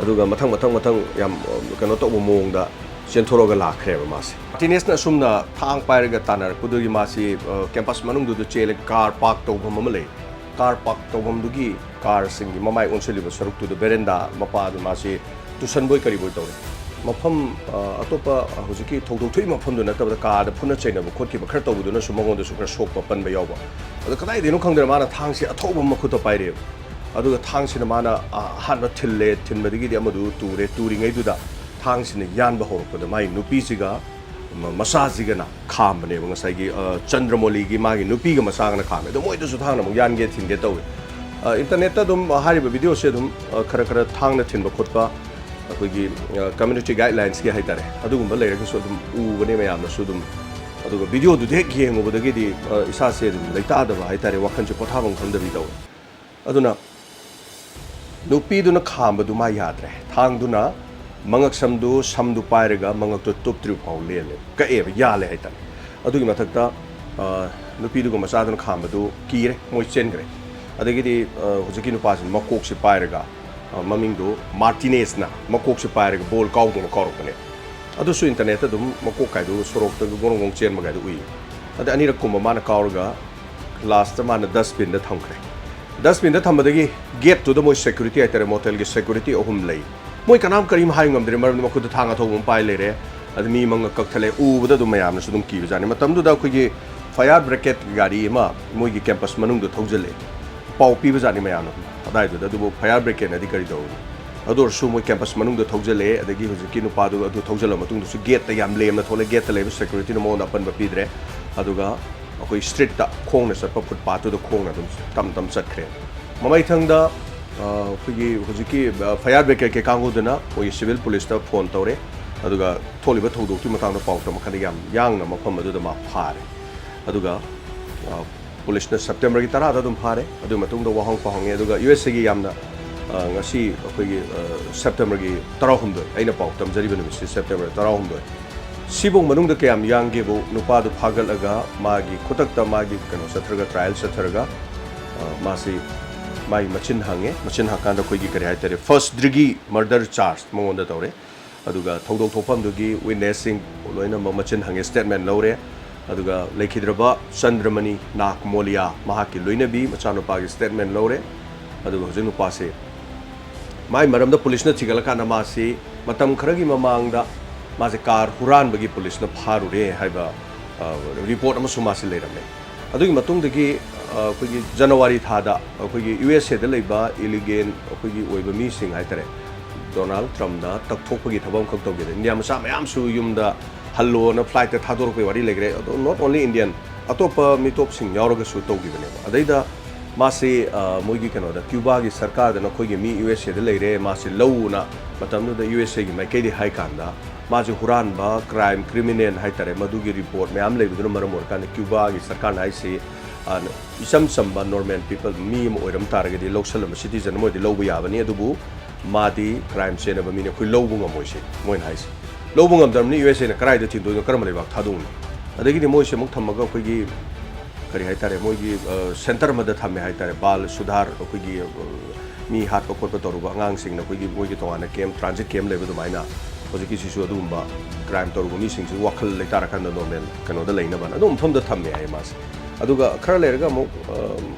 ꯑꯗꯨꯒ ꯃꯊꯪ, ꯃꯊꯪ, ꯃꯊꯪ ꯌꯥꯝ, ꯑ, ꯀꯩꯅꯣ ꯇꯧꯕ ꯃꯑꯣꯡꯗ ꯆꯦꯟꯊꯣꯔꯛꯑꯒ ꯂꯥꯛꯈ꯭ꯔꯦꯕ ꯃꯥꯁꯦ꯫ ꯃꯥꯔꯇꯤꯅꯦꯁꯅ ꯑꯁꯨꯝꯅ ꯊꯥꯡ ꯄꯥꯏꯔꯒ ꯇꯥꯟꯅꯔꯛꯄꯗꯨꯒꯤ ꯃꯥꯁꯤ, ꯑ, campus ꯃꯅꯨꯡꯗꯨꯗ ꯆꯦꯜꯂꯦ, car park ꯇꯧꯐꯝ ꯑꯃ ꯂꯩ꯫ Car park ꯇꯧꯐꯝꯗꯨꯒꯤ car ꯁꯤꯡꯒꯤ ꯃꯃꯥꯏ ꯑꯣꯟꯁꯤꯜꯂꯤꯕ ꯁꯔꯨꯛꯇꯨꯗ veranda ꯃꯄꯥꯗꯨ ꯃꯥꯁꯤ ꯇꯨꯁꯟꯕꯣꯏ ꯀꯔꯤꯕꯣꯏ ꯇꯧꯔꯦ꯫ ꯃꯐꯝ, ꯑ, ꯑꯇꯣꯞꯄ, ꯑ, ꯍꯧꯖꯤꯛꯀꯤ ꯊꯧꯗꯣꯛ ꯊꯣꯛꯏ ꯃꯐꯝꯗꯨ ꯅꯠꯇꯕꯗ ꯀꯥꯗ ꯐꯨꯅ ꯆꯩꯅꯕ ꯈꯣꯠꯈꯤꯕ ꯈꯔ ꯇꯧꯕꯗꯨꯅꯁꯨ ꯃꯉꯣꯟꯗꯁꯨ ꯈꯔ ꯁꯣꯛꯄ ꯄꯟꯕ ꯌꯥꯎꯕ꯫ ꯑꯗꯣ ꯀꯗꯥꯏꯗꯩꯅꯣ ꯈꯪꯗ꯭ꯔꯦ, ꯃꯥꯅ ꯊꯥꯡꯁꯤ ꯑꯊꯧꯕ ꯑꯃ ꯃꯈꯨꯠꯇ ꯄꯥꯏꯔꯛꯑꯦꯕ꯫ ꯑꯗꯨꯒ ꯊꯥꯡꯁꯤꯅ ꯃꯥꯅ, ꯑ, ꯑꯍꯥꯟꯕ ꯊꯤꯜꯂꯦ, ꯊꯤꯟꯕꯗꯒꯤꯗꯤ ꯑꯃꯗꯨ ꯇꯨꯔꯦ, ꯇꯨꯔꯤꯉꯩꯗꯨꯗ ꯊꯥꯡꯁꯤꯅ ꯌꯥꯟꯕ ꯍꯧꯔꯛꯄꯗ ꯃꯥꯏ ꯅꯨꯄꯤꯁꯤꯒ ꯃ-, ꯃꯆꯥꯁꯤꯒꯅ ꯈꯥꯝꯕꯅꯦꯕ ꯉꯁꯥꯏꯒꯤ, ꯑ, ꯆꯟꯗ꯭ꯔꯃꯣꯂꯤꯒꯤ ꯃꯥꯒꯤ ꯅꯨꯄꯤꯒ ꯃꯆꯥꯒꯅ ꯈꯥꯝꯃꯦ꯫ ꯑꯗꯣ ꯃꯣꯏꯗꯁꯨ ꯊꯥꯡꯅ ꯑꯃꯨꯛ ꯌꯥꯟꯒꯦ ꯊꯤꯟꯒꯦ ꯇꯧꯋꯦ꯫ ꯑ, internet ꯇ ꯑꯗꯨꯝ ꯍꯥꯏꯔꯤꯕ video ꯁꯦ ꯑꯗꯨꯝ, ꯑ, ꯈꯔ ꯈꯔ ꯊꯥꯡꯅ ꯊꯤꯟꯕ ꯈꯣꯠꯄ, ꯑꯩꯈꯣꯏꯒꯤ, ꯑ, community guidelines ꯀꯤ ꯍꯥꯏꯇꯥꯔꯦ, ꯑꯗꯨꯒꯨꯝꯕ ꯂꯩꯔꯒꯁꯨ ꯑꯗꯨꯝ ꯎꯕꯅꯦ ꯃꯌꯥꯝꯅꯁꯨ ꯑꯗꯨꯝ꯫ ꯑꯗꯨꯒ video ꯗꯨꯗꯤ ꯍꯦꯛ ꯌꯦꯡꯉꯨꯕꯗꯒꯤꯗꯤ, ꯑ, ꯏꯁꯥꯁꯦ ꯑꯗꯨꯝ ꯂꯩꯇꯥꯗꯕ ꯍꯥꯏꯇꯥꯔꯦ, ꯋꯥꯈꯜꯁꯦ ꯄꯣꯊꯥꯐꯝ ꯈꯪꯗꯕꯤ ꯇꯧꯋꯦ꯫ ꯑꯗꯨꯅ ꯅꯨꯄꯤꯗꯨꯅ ꯈꯥꯝꯕꯗꯨ ꯃꯥ ꯌꯥꯗ꯭ꯔꯦ꯫ ꯊꯥꯡꯗꯨꯅ ꯃꯉꯛꯁꯝꯗꯨ, ꯁꯝꯗꯨ ꯄꯥꯏꯔꯒ ꯃꯉꯛꯇꯨ ꯇꯨꯞꯇ꯭ꯔꯤꯕ ꯐꯥꯎ ꯂꯦꯜꯂꯦ, ꯀꯛꯑꯦꯕ, ꯌꯥꯜꯂꯦ ꯍꯥꯏꯇꯥꯔꯦ꯫ ꯑꯗꯨꯒꯤ ꯃꯊꯛꯇ, ꯑ, ꯅꯨꯄꯤꯗꯨꯒ ꯃꯆꯥꯗꯨꯅ ꯈꯥꯝꯕꯗꯨ ꯀꯤꯔꯦ, ꯃꯣꯏ ꯆꯦꯟꯈ꯭ꯔꯦ꯫ ꯑꯗꯒꯤꯗꯤ, ꯑ, ꯍꯧꯖꯤꯛꯀꯤ ꯅꯨꯄꯥꯁꯤꯅ ꯃꯀꯣꯛꯁꯤ ꯄꯥꯏꯔꯒ, ꯑ, ꯃꯃꯤꯡꯗꯨ ꯃꯥꯔꯇꯤꯅꯦꯁꯅ, ꯃꯀꯣꯛꯁꯤ ꯄꯥꯏꯔꯒ ball ꯀꯥꯎꯗꯧꯅ ꯀꯥꯎꯔꯛꯄꯅꯦ꯫ ꯑꯗꯨꯁꯨ internet ꯇ ꯑꯗꯨꯝ ꯃꯀꯣꯛ ꯀꯥꯏꯗꯨ ꯁꯣꯔꯣꯛꯇꯒ ꯒꯣꯔꯣꯡ ꯒꯣꯔꯣꯡ ꯆꯦꯟꯕ ꯀꯥꯏꯗꯨ ꯎꯏ꯫ ꯑꯗ ꯑꯅꯤꯔꯛ ꯀꯨꯝꯕ ꯃꯥꯅ ꯀꯥꯎꯔꯒ last ꯇ ꯃꯥꯅ dustbin ꯗ ꯊꯝꯈ꯭ꯔꯦ꯫ Dustbin ꯗ ꯊꯝꯕꯗꯒꯤ gate ꯇꯨꯗ ꯃꯣꯏ security ꯍꯥꯏꯇꯥꯔꯦ, motel ꯒꯤ security ꯑꯍꯨꯝ ꯂꯩ꯫ ꯃꯣꯏ ꯀꯅꯥꯝ ꯀꯔꯤꯝ ꯍꯥꯏ ꯉꯝꯗ꯭ꯔꯦ, ꯃꯔꯝꯗꯤ ꯃꯈꯨꯠꯇ ꯊꯥꯡ ꯑꯊꯧꯕ ꯑꯃ ꯄꯥꯏ ꯂꯩꯔꯦ꯫ ꯑꯗ ꯃꯤ ꯃꯉꯛ ꯀꯛꯊꯠꯂꯦ꯫ ꯎꯕꯗ ꯑꯗꯨꯝ ꯃꯌꯥꯝꯅꯁꯨ ꯑꯗꯨꯝ ꯀꯤꯕꯖꯥꯠꯅꯤ꯫ ꯃꯇꯝꯗꯨꯗ ꯑꯩꯈꯣꯏꯒꯤ fire brigade ꯒꯥꯔꯤ ꯑꯃ ꯃꯣꯏꯒꯤ campus ꯃꯅꯨꯡꯗ ꯊꯧꯖꯤꯜꯂꯛꯑꯦ꯫ ꯄꯥꯎ ꯄꯤꯕꯖꯥꯠꯅꯤ ꯃꯌꯥꯝꯅ ꯑꯗꯥꯏꯗꯨꯗ, ꯑꯗꯨꯕꯨ fire brigade ꯅꯗꯤ ꯀꯔꯤ ꯇꯧꯔꯨꯅꯤ? ꯑꯗꯨ ꯑꯣꯏꯔꯁꯨ ꯃꯣꯏ campus ꯃꯅꯨꯡꯗ ꯊꯧꯖꯤꯜꯂꯛꯑꯦ, ꯑꯗꯒꯤ ꯍꯧꯖꯤꯛꯀꯤ ꯅꯨꯄꯥꯗꯨ ꯑꯗꯨ ꯊꯧꯖꯤꯜꯂ ꯃꯇꯨꯡꯗꯁꯨ gate ꯇ ꯌꯥꯝ ꯂꯦꯝꯅ ꯊꯣꯛꯂꯛꯑꯦ, gate ꯇ ꯂꯩꯕ security ꯅ ꯃꯉꯣꯟꯗ ꯑꯄꯟꯕ ꯄꯤꯗ꯭ꯔꯦ꯫ ꯑꯗꯨꯒ ꯑꯩꯈꯣꯏ street ꯇ ꯈꯣꯡꯅ ꯆꯠꯄ footpath ꯇꯨꯗ ꯈꯣꯡꯅ ꯑꯗꯨꯝ ꯇꯝ ꯇꯝ ꯆꯠꯈ꯭ꯔꯦ꯫ ꯃꯃꯩꯊꯪꯗ, ꯑ, ꯑꯩꯈꯣꯏꯒꯤ ꯍꯧꯖꯤꯛꯀꯤ, ꯑ, fire brigade ꯀꯤ ꯀꯥꯡꯕꯨꯗꯨꯅ ꯑꯩꯈꯣꯏꯒꯤ civil police ꯇ phone ꯇꯧꯔꯦ, ꯑꯗꯨꯒ ꯊꯣꯛꯂꯤꯕ ꯊꯧꯗꯣꯛꯇꯨꯒꯤ ꯃꯇꯥꯡꯗ ꯄꯥꯎ ꯇꯝꯃꯛꯀꯥꯟꯗ ꯌꯥꯝ ꯌꯥꯡꯅ ꯃꯐꯝ ꯑꯗꯨꯗ ꯃꯥ ꯐꯥꯔꯦ꯫ ꯑꯗꯨꯒ ꯄꯨꯂꯤꯁꯅ ꯁꯦꯞꯇꯦꯝꯕꯔꯒꯤ ꯇꯔꯥꯗ ꯑꯗꯨꯝ ꯐꯥꯔꯦ꯫ ꯑꯗꯨꯒꯤ ꯃꯇꯨꯡꯗ ꯋꯥꯍꯪ ꯄꯥꯎꯍꯪꯉꯦ꯫ ꯑꯗꯨꯒ ꯌꯨ ꯑꯦꯁ ꯑꯦꯒꯤ ꯌꯥꯝꯅ ꯉꯁꯤ ꯑꯩꯈꯣꯏꯒꯤ ꯁꯦꯞꯇꯦꯝꯕꯔꯒꯤ ꯇꯔꯥꯍꯨꯝꯗꯣꯏ, ꯑꯩꯅ ꯄꯥꯎ ꯇꯝꯖꯔꯤꯕ ꯅꯨꯃꯤꯠꯁꯤ ꯁꯦꯞꯇꯦꯝꯕꯔ ꯇꯔꯥꯍꯨꯝꯗꯣꯏ꯫ ꯁꯤꯐꯧ ꯃꯅꯨꯡꯗ ꯀꯌꯥꯝ ꯌꯥꯡꯒꯦꯕꯨ, ꯅꯨꯄꯥꯗꯨ ꯐꯥꯒꯠꯂꯒ ꯃꯥꯒꯤ ꯈꯨꯗꯛꯇ ꯃꯥꯒꯤ ꯀꯩꯅꯣ ꯆꯠꯊꯔꯒ, ꯇ꯭ꯔꯥꯏꯌꯦꯜ ꯆꯠꯊꯔꯒ, ꯃꯥꯁꯤ ꯃꯥꯒꯤ ꯃꯆꯤꯟ ꯍꯪꯉꯦ꯫ ꯃꯆꯤꯟ ꯍꯪꯀꯥꯟꯗ ꯑꯩꯈꯣꯏꯒꯤ ꯀꯔꯤ ꯍꯥꯏꯇꯥꯔꯦ, ꯐꯥꯔꯁ ꯗꯤꯒ꯭ꯔꯤ ꯃꯔꯗꯔ ꯆꯥꯔꯖ ꯃꯉꯣꯟꯗ ꯇꯧꯔꯦ꯫ ꯑꯗꯨꯒ ꯊꯧꯗꯣꯛ ꯊꯣꯛꯐꯝꯗꯨꯒꯤ ꯋꯤꯠꯅꯦꯁꯁꯤꯡ ꯂꯣꯏꯅꯃꯛ ꯃꯆꯤꯟ ꯍꯪꯉꯦ, ꯁ꯭ꯇꯦꯠꯃꯦꯟ ꯂꯧꯔꯦ꯫ ꯑꯗꯨꯒ ꯂꯩꯈꯤꯗ꯭ꯔꯕ ꯆꯟꯗ꯭ꯔꯃꯅꯤ ꯅꯥꯒ ꯃꯣꯂꯤꯌꯥ, ꯃꯍꯥꯛꯀꯤ ꯂꯣꯏꯅꯕꯤ, ꯃꯆꯥꯅꯨꯄꯥꯒꯤ ꯁ꯭ꯇꯦꯠꯃꯦꯟ ꯂꯧꯔꯦ꯫ ꯑꯗꯨꯒ ꯍꯧꯖꯤꯛ ꯅꯨꯄꯥꯁꯤ, ꯃꯥꯏ ꯃꯔꯝꯗ ꯄꯨꯂꯤꯁꯅ ꯊꯤꯒꯠꯂꯀꯥꯟꯗ ꯃꯥꯁꯤ ꯃꯇꯝ ꯈꯔꯒꯤ ꯃꯃꯥꯡꯗ ꯃꯥꯁꯦ ꯀꯥꯔ ꯍꯨꯔꯥꯟꯕꯒꯤ ꯄꯨꯂꯤꯁꯅ ꯐꯥꯔꯨꯔꯦ ꯍꯥꯏꯕ, ꯑ, ꯔꯤꯄꯣꯔꯠ ꯑꯃꯁꯨ ꯃꯥꯁꯤ ꯂꯩꯔꯝꯃꯦ꯫ ꯑꯗꯨꯒꯤ ꯃꯇꯨꯡꯗꯒꯤ, ꯑ, ꯑꯩꯈꯣꯏꯒꯤ ꯖꯅꯋꯥꯔꯤ ꯊꯥꯗ ꯑꯩꯈꯣꯏꯒꯤ ꯌꯨ ꯑꯦꯁ ꯑꯦꯗ ꯂꯩꯕ ꯏꯂꯤꯒꯦꯟ ꯑꯩꯈꯣꯏꯒꯤ ꯑꯣꯏꯕ ꯃꯤꯁꯤꯡ ꯍꯥꯏꯇꯥꯔꯦ, ꯗꯣꯅꯥꯜꯗ ꯇ꯭ꯔꯝꯞꯅ ꯇꯛꯊꯣꯛꯄꯒꯤ ꯊꯕꯛ ꯑꯃꯈꯛ ꯇꯧꯈꯤꯗꯦ꯫ ꯏꯟꯗꯤꯌꯥ ꯃꯆꯥ ꯃꯌꯥꯝꯁꯨ ꯌꯨꯝꯗ ꯍꯜꯂꯣꯅ ꯐ꯭ꯂꯥꯏꯠꯇ ꯊꯥꯗꯣꯔꯛꯄꯒꯤ ꯋꯥꯔꯤ ꯂꯩꯈ꯭ꯔꯦ꯫ ꯑꯗꯣ not only Indian, ꯑꯇꯣꯞꯄ ꯃꯤꯇꯣꯞꯁꯤꯡ ꯌꯥꯎꯔꯒꯁꯨ ꯇꯧꯈꯤꯕꯅꯦꯕ꯫ ꯑꯗꯩꯗ ꯃꯥꯁꯤ, ꯑ, ꯃꯣꯏꯒꯤ ꯀꯩꯅꯣꯗ, ꯀ꯭ꯌꯨꯕꯥꯒꯤ ꯁꯔꯀꯥꯔꯗ ꯅꯈꯣꯏꯒꯤ ꯃꯤ ꯌꯨ ꯑꯦꯁ ꯑꯦꯗ ꯂꯩꯔꯦ, ꯃꯥꯁꯤ ꯂꯧꯅ ꯃꯇꯝꯗꯨꯗ ꯌꯨ ꯑꯦꯁ ꯑꯦꯒꯤ ꯃꯥꯏꯀꯩꯗꯒꯤ ꯍꯥꯏ ꯀꯥꯟꯗ, ꯃꯥꯁꯤ ꯍꯨꯔꯥꯟꯕ, ꯀ꯭ꯔꯥꯏꯝ, ꯀ꯭ꯔꯤꯃꯤꯅꯦꯜ ꯍꯥꯏꯇꯥꯔꯦ, ꯃꯗꯨꯒꯤ ꯔꯤꯄꯣꯔꯠ ꯃꯌꯥꯝ ꯂꯩꯕꯗꯨꯅ ꯃꯔꯝ ꯑꯣꯏꯔꯀꯥꯟꯗ ꯀ꯭ꯌꯨꯕꯥꯒꯤ ꯁꯔꯀꯥꯔꯅ ꯍꯥꯏꯁꯤ, ꯑ, ꯏꯆꯝ ꯆꯝꯕ ꯅꯣꯔꯃꯦꯜ ꯄꯤꯄꯜ, ꯃꯤ ꯑꯃ ꯑꯣꯏꯔꯝ ꯇꯥꯔꯒꯗꯤ ꯂꯧꯁꯜꯂꯝꯕ ꯁꯤꯇꯤꯖꯟ ꯑꯃ ꯑꯣꯏꯔꯗꯤ ꯂꯧꯕ ꯌꯥꯕꯅꯤ, ꯑꯗꯨꯕꯨ ꯃꯥꯗꯤ ꯀ꯭ꯔꯥꯏꯝ ꯆꯦꯟꯅꯕ ꯃꯤꯅꯤ, ꯑꯩꯈꯣꯏ ꯂꯧꯕ ꯉꯝꯃꯣꯏ ꯁꯤ ꯃꯣꯏꯅ ꯍꯥꯏꯁꯦ꯫ ꯂꯧꯕ ꯉꯝꯗ꯭ꯔꯕꯅꯤ ꯌꯨ ꯑꯦꯁ ꯑꯦꯅ ꯀꯗꯥꯏꯗ ꯊꯤꯟꯗꯣꯏꯅꯣ, ꯀꯔꯝꯕ ꯂꯩꯕꯥꯛ ꯊꯥꯗꯣꯛꯅꯤ? ꯑꯗꯒꯤꯗꯤ ꯃꯣꯏꯁꯦ ꯑꯃꯨꯛ ꯊꯝꯃꯒ ꯑꯩꯈꯣꯏꯒꯤ, ꯀꯔꯤ ꯍꯥꯏꯇꯥꯔꯦ, ꯃꯣꯏꯒꯤ, ꯑ, ꯁꯦꯟꯇꯔ ꯑꯃꯗ ꯊꯝꯃꯦ ꯍꯥꯏꯇꯥꯔꯦ, ꯕꯥꯜ ꯁꯨꯙꯥꯔ, ꯑꯩꯈꯣꯏꯒꯤ, ꯑ, ꯃꯤ ꯍꯥꯠꯄ ꯈꯣꯠꯄ ꯇꯧꯔꯨꯕ ꯑꯉꯥꯡꯁꯤꯡꯅ ꯑꯩꯈꯣꯏꯒꯤ ꯃꯣꯏꯒꯤ ꯇꯣꯉꯥꯟꯅ ꯀꯦꯝꯞ, ꯇ꯭ꯔꯥꯟꯖꯤꯠ ꯀꯦꯝꯞ ꯂꯩꯕ ꯑꯗꯨꯃꯥꯏꯅ ꯍꯧꯖꯤꯛꯀꯤꯁꯤꯁꯨ ꯑꯗꯨꯒꯨꯝꯕ ꯀ꯭ꯔꯥꯏꯝ ꯇꯧꯔꯨꯕ ꯃꯤꯁꯤꯡꯁꯤ ꯋꯥꯈꯜ ꯂꯩꯇꯥꯔꯀꯥꯟꯗ ꯅꯣꯔꯃꯦꯜ ꯀꯩꯅꯣꯗ ꯂꯩꯅꯕ ꯑꯗꯨꯝ ꯃꯐꯝꯗ ꯊꯝꯃꯦ ꯍꯥꯏꯌꯦ ꯃꯥꯁꯦ꯫ ꯑꯗꯨꯒ ꯈꯔ ꯂꯩꯔꯒ ꯑꯃꯨꯛ, ꯑ,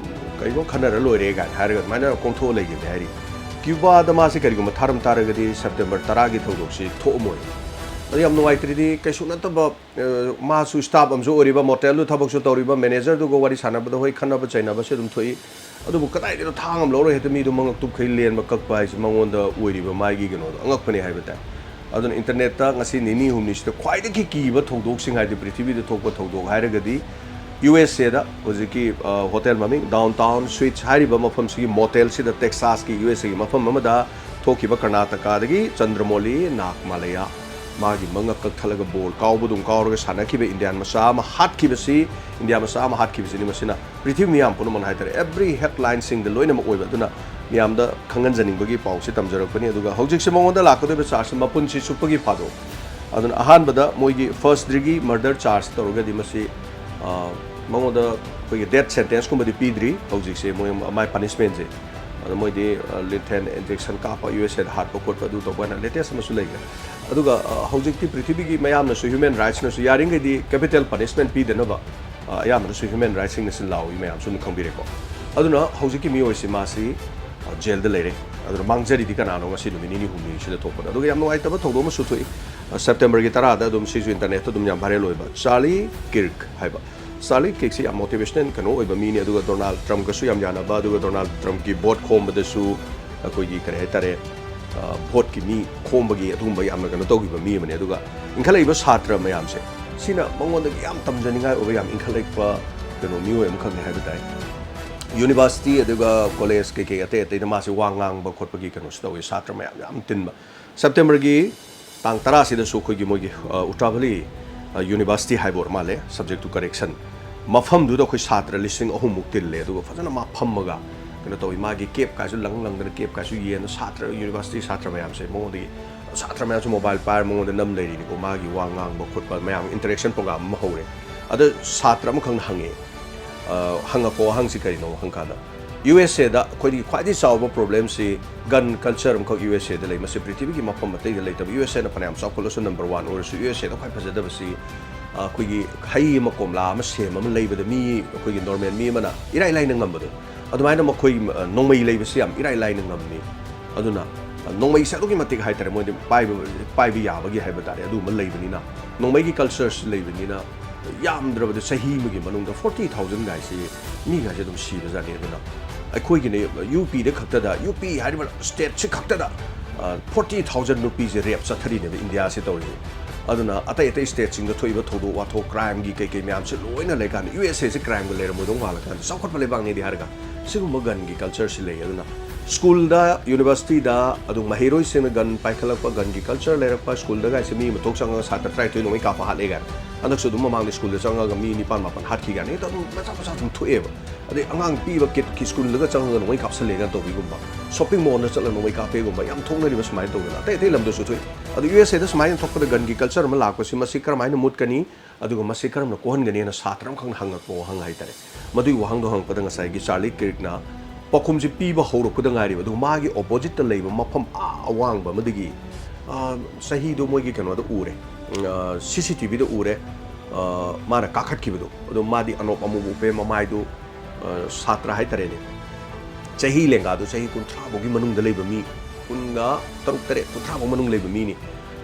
ꯀꯩꯅꯣ ꯈꯟꯅꯔ ꯂꯣꯏꯔꯦ ꯀꯥꯏꯅ ꯍꯥꯏꯔꯒ ꯑꯗꯨꯃꯥꯏꯅ ꯀꯣꯝꯊꯣꯛꯑ ꯂꯩꯈꯤꯕꯅꯦ ꯍꯥꯏꯔꯤ꯫ ꯀ꯭ꯌꯨꯕꯥꯗ ꯃꯥꯁꯦ ꯀꯔꯤꯒꯨꯝꯕ ꯊꯥꯔꯝ ꯇꯥꯔꯒꯗꯤ ꯁꯦꯞꯇꯦꯝꯕꯔ ꯇꯔꯥꯒꯤ ꯊꯧꯗꯣꯛꯁꯤ ꯊꯣꯛꯑꯝꯃꯣꯏ꯫ ꯑꯗꯨ ꯌꯥꯝ ꯅꯨꯡꯉꯥꯏꯇ꯭ꯔꯤꯗꯤ ꯀꯩꯁꯨ ꯅꯠꯇꯕ, ꯑ, ꯃꯥꯁꯨ ꯁ꯭ꯇꯥꯐ ꯑꯃꯁꯨ ꯑꯣꯏꯔꯤꯕ, ꯃꯣꯇꯦꯜꯗꯨ ꯊꯕꯛꯁꯨ ꯇꯧꯔꯤꯕ, ꯃꯦꯅꯦꯖꯔꯗꯨꯒ ꯋꯥꯔꯤ ꯁꯥꯟꯅꯕꯗ ꯍꯣꯏ ꯈꯟꯅꯕ ꯆꯩꯅꯕꯁꯦ ꯑꯗꯨꯝ ꯊꯣꯛꯏ꯫ ꯑꯗꯨꯕꯨ ꯀꯗꯥꯏꯗꯩꯅꯣ ꯊꯥꯡ ꯑꯃ ꯂꯧꯔ ꯍꯦꯛꯇ ꯃꯤꯗꯣ ꯃꯉꯛ ꯇꯨꯞꯈꯩ ꯂꯦꯟꯕ ꯀꯛꯄ ꯍꯥꯏꯁꯦ ꯃꯉꯣꯟꯗ ꯑꯣꯏꯔꯤꯕ ꯃꯥꯒꯤ ꯀꯩꯅꯣꯗꯣ ꯑꯉꯛꯄꯅꯦ ꯍꯥꯏꯕ ꯇꯥꯏ꯫ ꯑꯗꯨꯅ ꯏꯟꯇꯔꯅꯦꯠꯇ ꯉꯁꯤ ꯅꯤꯅꯤ ꯍꯨꯝꯅꯤꯁꯤꯗ ꯈ꯭ꯋꯥꯏꯗꯒꯤ ꯀꯤꯕ ꯊꯧꯗꯣꯛꯁꯤꯡ ꯍꯥꯏꯗꯤ ꯄ꯭ꯔꯤꯊꯤꯕꯤꯗ ꯊꯣꯛꯄ ꯊꯧꯗꯣꯛ ꯍꯥꯏꯔꯒꯗꯤ ꯌꯨ ꯑꯦꯁ ꯑꯦꯗ ꯍꯧꯖꯤꯛꯀꯤ, ꯑ, ꯍꯣꯇꯦꯜ ꯃꯃꯤꯡ ꯗꯥꯎꯟ ꯇꯥꯎꯟ ꯁ꯭ꯋꯤꯠꯁ ꯍꯥꯏꯔꯤꯕ ꯃꯐꯝꯁꯤꯒꯤ ꯃꯣꯇꯦꯜꯁꯤꯗ, ꯇꯦꯛꯁꯥꯁꯀꯤ ꯌꯨ ꯑꯦꯁ ꯑꯦꯒꯤ ꯃꯐꯝ ꯑꯃꯗ ꯊꯣꯛꯈꯤꯕ ꯀꯔꯅꯥꯇꯀꯥꯗꯒꯤ ꯆꯟꯗ꯭ꯔꯃꯣꯂꯤ ꯅꯥꯒ ꯃꯥꯂꯌꯥ ꯃꯥꯒꯤ ꯃꯉꯛ ꯀꯛꯊꯠꯂꯒ ꯕꯣꯜ ꯀꯥꯎꯕꯗꯨꯝ ꯀꯥꯎꯔꯒ ꯁꯥꯟꯅꯈꯤꯕ ꯏꯟꯗꯤꯌꯥꯟ ꯃꯆꯥ ꯑꯃ ꯍꯥꯠꯈꯤꯕꯁꯤ, ꯏꯟꯗꯤꯌꯥ ꯃꯆꯥ ꯑꯃ ꯍꯥꯠꯈꯤꯕꯁꯤꯅꯤ꯫ ꯃꯁꯤꯅ ꯄ꯭ꯔꯤꯊꯤꯕꯤ ꯃꯤꯌꯥꯝ ꯄꯨꯝꯅꯃꯛꯅ ꯍꯥꯏꯇꯥꯔꯦ, every headlineꯁꯤꯡꯗ ꯂꯣꯏꯅꯃꯛ ꯑꯣꯏꯕ꯫ ꯑꯗꯨꯅ ꯃꯤꯌꯥꯝꯗ ꯈꯪꯍꯟꯖꯅꯤꯡꯕꯒꯤ ꯄꯥꯎꯁꯤ ꯇꯝꯖꯔꯛꯄꯅꯤ꯫ ꯑꯗꯨꯒ ꯍꯧꯖꯤꯛꯁꯦ ꯃꯉꯣꯟꯗ ꯂꯥꯛꯀꯗꯧꯔꯤꯕ chargeꯁꯤ ꯃꯄꯨꯟꯁꯤ ꯆꯨꯞꯄꯒꯤ ꯐꯥꯗꯣꯛ꯫ ꯑꯗꯨꯅ ꯑꯍꯥꯟꯕꯗ ꯃꯣꯏꯒꯤ first degree murder charge ꯇꯧꯔꯒꯗꯤ ꯃꯁꯤ, ꯑ, ꯃꯉꯣꯟꯗ ꯑꯩꯈꯣꯏꯒꯤ death sentenceꯀꯨꯝꯕꯗꯤ ꯄꯤꯗ꯭ꯔꯤ ꯍꯧꯖꯤꯛꯁꯦ, ꯃꯣꯏ ꯃꯥꯏ punishmentꯁꯦ꯫ ꯑꯗꯣ ꯃꯣꯏꯗꯤ, ꯑ, lethal injection ꯀꯥꯞꯄ, USAꯗ ꯍꯥꯠꯄ ꯈꯣꯠꯄ ꯑꯗꯨ ꯇꯧꯕ ꯍꯥꯏꯅ latest ꯑꯃꯁꯨ ꯂꯩꯈ꯭ꯔꯦ꯫ ꯑꯗꯨꯒ, ꯑ, ꯍꯧꯖꯤꯛꯇꯤ ꯄ꯭ꯔꯤꯊꯤꯕꯤꯒꯤ ꯃꯌꯥꯝꯅꯁꯨ, human rightsꯅꯁꯨ ꯌꯥꯔꯤꯈꯩꯗꯤ capital punishment ꯄꯤꯗꯅꯕ, ꯑ, ꯑꯌꯥꯝꯕꯅꯁꯨ human rightsꯁꯤꯡꯅꯁꯨ ꯂꯥꯎꯏ, ꯃꯌꯥꯝꯁꯨ ꯑꯗꯨꯝ ꯈꯪꯕꯤꯔꯦꯀꯣ꯫ ꯑꯗꯨꯅ ꯍꯧꯖꯤꯛꯀꯤ ꯃꯤꯑꯣꯏꯁꯤ ꯃꯥꯁꯤ, ꯑ, jailꯗ ꯂꯩꯔꯦ꯫ ꯑꯗꯨꯅ ꯃꯥꯡꯖꯔꯤꯗꯤ ꯀꯅꯥꯅꯣ? ꯉꯁꯤ ꯅꯨꯃꯤꯠ ꯅꯤꯅꯤ ꯍꯨꯝꯅꯤꯁꯤꯗ ꯊꯣꯛꯄꯗ꯫ ꯑꯗꯨꯒ ꯌꯥꯝ ꯅꯨꯡꯉꯥꯏꯇꯕ ꯊꯧꯗꯣꯛ ꯑꯃꯁꯨ ꯊꯣꯛꯏ, ꯑ, Septemberꯒꯤ ꯇꯔꯥꯗ, ꯑꯗꯨꯝ ꯁꯤꯁꯨ internetꯇ ꯑꯗꯨꯝ ꯌꯥꯝ viral ꯑꯣꯏꯕ, Charlie Kirk ꯍꯥꯏꯕ꯫ Charlie Kirkꯁꯤ ꯌꯥꯝ motivational ꯀꯩꯅꯣ ꯑꯣꯏꯕ ꯃꯤꯅꯤ, ꯑꯗꯨꯒ Donald Trumpꯀꯁꯨ ꯌꯥꯝ ꯌꯥꯅꯕ, ꯑꯗꯨꯒ Donald Trumpꯀꯤ vote ꯈꯣꯝꯕꯗꯁꯨ ꯑꯩꯈꯣꯏꯒꯤ ꯀꯔꯤ ꯍꯥꯏꯇꯥꯔꯦ, ꯑ, voteꯀꯤ ꯃꯤ ꯈꯣꯝꯕꯒꯤ ꯑꯗꯨꯒꯨꯝꯕ ꯌꯥꯝꯅ ꯀꯩꯅꯣ ꯇꯧꯈꯤꯕ ꯃꯤ ꯑꯃꯅꯤ꯫ ꯑꯗꯨꯒ ꯏꯟꯈꯠꯂꯛꯏꯕ ꯁꯥꯇ꯭ꯔ ꯃꯌꯥꯝꯁꯦ, ꯁꯤꯅ ꯃꯉꯣꯟꯗꯒꯤ ꯌꯥꯝ ꯇꯝꯖꯅꯤꯡꯉꯥꯏ ꯑꯣꯏꯕ ꯌꯥꯝ ꯏꯟꯈꯠꯂꯛꯄ ꯀꯩꯅꯣ ꯃꯤꯑꯣꯏ ꯑꯃꯈꯛꯅꯤ ꯍꯥꯏꯕ ꯇꯥꯏ꯫ University ꯑꯗꯨꯒ college ꯀꯩꯀꯩ ꯑꯇꯩ ꯑꯇꯩꯗ ꯃꯥꯁꯦ ꯋꯥ ꯉꯥꯡꯕ ꯈꯣꯠꯄꯒꯤ ꯀꯩꯅꯣꯁꯨ ꯇꯧꯋꯤ, ꯁꯥꯇ꯭ꯔ ꯃꯌꯥꯝ ꯌꯥꯝ ꯇꯤꯟꯕ꯫ Septemberꯒꯤ ꯇꯥꯡ ꯇꯔꯥꯁꯤꯗꯁꯨ ꯑꯩꯈꯣꯏꯒꯤ ꯃꯣꯏꯒꯤ, ꯑ, Utravali, ꯑ, University ꯍꯥꯏꯕ ꯑꯣꯏꯔ ꯃꯥꯜꯂꯦ, subject to correction ꯃꯐꯝꯗꯨꯗ ꯑꯩꯈꯣꯏ ꯁꯥꯇ꯭ꯔ ꯂꯤꯁꯤꯡ ꯑꯍꯨꯝꯃꯨꯛ ꯇꯤꯜꯂꯦ꯫ ꯑꯗꯨꯒ ꯐꯖꯅ ꯃꯥ ꯐꯝꯃꯒ ꯀꯩꯅꯣ ꯇꯧꯋꯤ, ꯃꯥꯒꯤ cap ꯀꯥꯏꯁꯨ ꯂꯪ ꯂꯪꯗꯅ, cap ꯀꯥꯏꯁꯨ ꯌꯦꯟꯅ, ꯁꯥꯇ꯭ꯔ, university ꯁꯥꯇ꯭ꯔ ꯃꯌꯥꯝꯁꯦ ꯃꯉꯣꯟꯗꯒꯤ, ꯁꯥꯇ꯭ꯔ ꯃꯌꯥꯝꯁꯨ mobile ꯄꯥꯏꯔ ꯃꯉꯣꯟꯗ ꯅꯝ ꯂꯩꯔꯤꯅꯤꯀꯣ꯫ ꯃꯥꯒꯤ ꯋꯥ ꯉꯥꯡꯕ ꯈꯣꯠꯄ ꯃꯌꯥꯝ interaction program ꯑꯃ ꯍꯧꯔꯦ꯫ ꯑꯗ ꯁꯥꯇ꯭ꯔ ꯑꯃꯈꯛꯅ ꯍꯪꯉꯦ, ꯑ, ꯍꯪꯉꯛꯄ ꯋꯥꯍꯪꯁꯤ ꯀꯔꯤꯅꯣ ꯍꯪꯀꯥꯟꯗ, USAꯗ ꯑꯩꯈꯣꯏꯒꯤ ꯈ꯭ꯋꯥꯏꯗꯒꯤ ꯆꯥꯎꯕ problemꯁꯤ gun culture ꯑꯃꯈꯛ USAꯗ ꯂꯩ꯫ ꯃꯁꯤ ꯄ꯭ꯔꯤꯊꯤꯕꯤꯒꯤ ꯃꯐꯝ ꯑꯇꯩꯗ ꯂꯩꯇꯕ꯫ USAꯅ ꯐꯅꯌꯥꯝ ꯆꯥꯎꯈꯠꯂꯁꯨ number one ꯑꯣꯏꯔꯁꯨ, USAꯗ ꯈ꯭ꯋꯥꯏ ꯐꯖꯗꯕꯁꯤ, ꯑ, ꯑꯩꯈꯣꯏꯒꯤ ꯍꯩ ꯑꯃ, ꯀꯣꯝꯂꯥ ꯑꯃ, ꯁꯦꯝ ꯑꯃ ꯂꯩꯕꯗ ꯃꯤ, ꯑꯩꯈꯣꯏꯒꯤ normal ꯃꯤ ꯑꯃꯅ ꯏꯔꯥꯏ ꯂꯥꯏꯅ ꯉꯝꯕꯗꯣ, ꯑꯗꯨꯃꯥꯏꯅ ꯃꯈꯣꯏ, ꯑ, ꯅꯣꯡꯃꯩ ꯂꯩꯕꯁꯤ ꯌꯥꯝ ꯏꯔꯥꯏ ꯂꯥꯏꯅ ꯉꯝꯃꯤ꯫ ꯑꯗꯨꯅ, ꯑ, ꯅꯣꯡꯃꯩꯁꯦ ꯑꯗꯨꯛꯀꯤ ꯃꯇꯤꯛ ꯍꯥꯏꯇꯥꯔꯦ, ꯃꯣꯏꯗꯤ ꯄꯥꯏꯕ, ꯄꯥꯏꯕ ꯌꯥꯕꯒꯤ ꯍꯥꯏꯕ ꯇꯥꯔꯦ, ꯑꯗꯨꯒꯨꯝꯕ ꯂꯩꯕꯅꯤꯅ, ꯅꯣꯡꯃꯩꯒꯤ cultureꯁꯤ ꯂꯩꯕꯅꯤꯅ, ꯌꯥꯝꯗ꯭ꯔꯕꯗ ꯆꯍꯤ ꯑꯃꯒꯤ ꯃꯅꯨꯡꯗ forty thousand ꯒꯥꯏꯁꯤ, ꯃꯤꯒꯥꯏꯁꯦ ꯑꯗꯨꯝ ꯁꯤꯕꯖꯥꯠꯅꯤ꯫ ꯑꯗꯨꯅ ꯑꯩꯈꯣꯏꯒꯤꯅꯦ, UPꯗ ꯈꯛꯇꯗ, UP ꯍꯥꯏꯔꯤꯕ stateꯁꯤ ꯈꯛꯇꯗ, ꯑ, forty thousand ꯅꯨꯄꯤꯁꯦ rape ꯆꯠꯊꯔꯤꯅꯦꯕ ꯏꯟꯗꯤꯌꯥꯁꯤ ꯇꯧꯔꯤꯁꯦ꯫ ꯑꯗꯨꯅ ꯑꯇꯩ ꯑꯇꯩ stateꯁꯤꯡꯗ ꯊꯣꯛꯏꯕ ꯊꯧꯗꯣꯛ ꯋꯥꯊꯣꯛ, crimeꯒꯤ ꯀꯩ ꯀꯩ ꯃꯌꯥꯝꯁꯦ ꯂꯣꯏꯅ ꯂꯩꯀꯥꯟꯗ, USAꯁꯦ crimeꯒ ꯂꯩꯔꯝꯃꯣꯏꯗꯧ ꯃꯥꯜꯂꯀꯥꯟꯗ, ꯆꯥꯎꯈꯠꯄ ꯂꯩꯕꯥꯛꯅꯤꯗꯤ ꯍꯥꯏꯔꯒ, ꯁꯤꯒꯨꯝꯕ gunꯒꯤ cultureꯁꯤ ꯂꯩ꯫ ꯑꯗꯨꯅ ꯁ꯭ꯀꯨꯜꯗ, ꯌꯨꯅꯤꯚꯔꯁꯤꯇꯤꯗ, ꯑꯗꯨ ꯃꯍꯩꯔꯣꯏꯁꯤꯡꯅ ꯒꯟ ꯄꯥꯏꯈꯠꯂꯛꯄ, ꯒꯟꯒꯤ ꯀꯜꯆꯔ ꯂꯩꯔꯛꯄ, ꯁ꯭ꯀꯨꯜꯗꯒ ꯍꯥꯏꯁꯦ ꯃꯤ ꯑꯃ ꯊꯣꯛ ꯆꯪꯉꯒ ꯁꯥꯇ꯭ꯔ ꯇꯔꯥꯅꯤꯊꯣꯏ ꯅꯣꯡꯃꯩ ꯀꯥꯞꯄ ꯍꯥꯠꯂꯦ ꯀꯥꯏꯅ꯫ ꯍꯟꯗꯛꯁꯨ ꯑꯗꯨꯝ ꯃꯃꯥꯡꯗ ꯁ꯭ꯀꯨꯜꯗ ꯆꯪꯉꯒ ꯃꯤ ꯅꯤꯄꯥꯟ ꯃꯥꯄꯟ ꯍꯥꯠꯈꯤ ꯀꯥꯏꯅ ꯍꯦꯛꯇ ꯑꯗꯨꯝ ꯃꯆꯥ ꯃꯆꯥ ꯑꯗꯨꯝ ꯊꯣꯛꯑꯦꯕ꯫ ꯑꯗꯩ ꯑꯉꯥꯡ ꯄꯤꯛꯏꯕ ꯀꯤꯠꯀꯤ ꯁ꯭ꯀꯨꯜꯗꯒ ꯆꯪꯉꯒ ꯅꯣꯡꯃꯩ ꯀꯥꯞꯁꯜꯂꯦ ꯀꯥꯏꯅ ꯇꯧꯕꯤꯒꯨꯝꯕ, ꯁꯣꯞꯄꯤꯡ ꯃꯣꯜꯗ ꯆꯠꯂꯒ ꯅꯣꯡꯃꯩ ꯀꯥꯞꯄꯦꯒꯨꯝꯕ ꯌꯥꯝ ꯊꯣꯛꯅꯔꯤꯕ ꯁꯨꯃꯥꯏꯅ ꯇꯧꯗꯅ꯫ ꯑꯇꯩ ꯑꯇꯩ ꯂꯝꯗꯁꯨ ꯊꯣꯛꯏ꯫ ꯑꯗꯨ ꯌꯨ ꯑꯦꯁ ꯑꯦꯗ ꯁꯨꯃꯥꯏꯅ ꯊꯣꯛꯄꯗ ꯒꯟꯒꯤ ꯀꯜꯆꯔ ꯑꯃ ꯂꯥꯛꯄꯁꯤ, ꯃꯁꯤ ꯀꯔꯝꯍꯥꯏꯅ ꯃꯨꯠꯀꯅꯤ? ꯑꯗꯨꯒ ꯃꯁꯤ ꯀꯔꯝꯅ ꯀꯣꯛꯍꯟꯒꯅꯤꯅ ꯁꯥꯇ꯭ꯔ ꯑꯃꯈꯛꯅ ꯍꯪꯉꯛꯄ ꯋꯥꯍꯪ ꯍꯥꯏꯇꯥꯔꯦ꯫ ꯃꯗꯨꯒꯤ ꯋꯥꯍꯪꯗꯣ ꯍꯪꯉꯛꯄꯗ ꯉꯁꯥꯏꯒꯤ ꯆꯥꯔꯂꯤ ꯀꯤꯔꯛꯅ ꯄꯥꯎꯈꯨꯝꯁꯤ ꯄꯤꯕ ꯍꯧꯔꯛꯄꯗ ꯉꯥꯏꯔꯤꯕ, ꯑꯗꯨꯒ ꯃꯥꯒꯤ ꯑꯣꯄꯣꯖꯤꯠꯇ ꯂꯩꯕ ꯃꯐꯝ ꯑꯥ ꯑꯋꯥꯡꯕ ꯑꯃꯗꯒꯤ, ꯑ, ꯆꯍꯤꯗꯣ ꯃꯣꯏꯒꯤ ꯀꯩꯅꯣꯗ ꯎꯔꯦ, ꯁꯤ ꯁꯤ ꯇꯤ ꯚꯤꯗ ꯎꯔꯦ, ꯑ, ꯃꯥꯅ ꯀꯥꯈꯠꯈꯤꯕꯗꯣ꯫ ꯑꯗꯣ ꯃꯥꯗꯤ ꯑꯅꯣꯞ ꯑꯃꯨꯕ ꯎꯞꯄꯦ, ꯃꯃꯥꯏꯗꯨ, ꯑ, ꯁꯥꯇ꯭ꯔ ꯍꯥꯏꯇꯥꯔꯦꯅꯦ, ꯆꯍꯤ ꯂꯦꯡꯒꯥꯗꯣ ꯆꯍꯤ ꯀꯨꯟꯊ꯭ꯔꯥ ꯐꯥꯎꯒꯤ ꯃꯅꯨꯡꯗ ꯂꯩꯕ ꯃꯤ, ꯀꯨꯟꯒ ꯇꯔꯨꯛ, ꯇꯔꯦꯠ, ꯀꯨꯟꯊ꯭ꯔꯥ ꯐꯥꯎ ꯃꯅꯨꯡ ꯂꯩꯕ ꯃꯤꯅꯤ꯫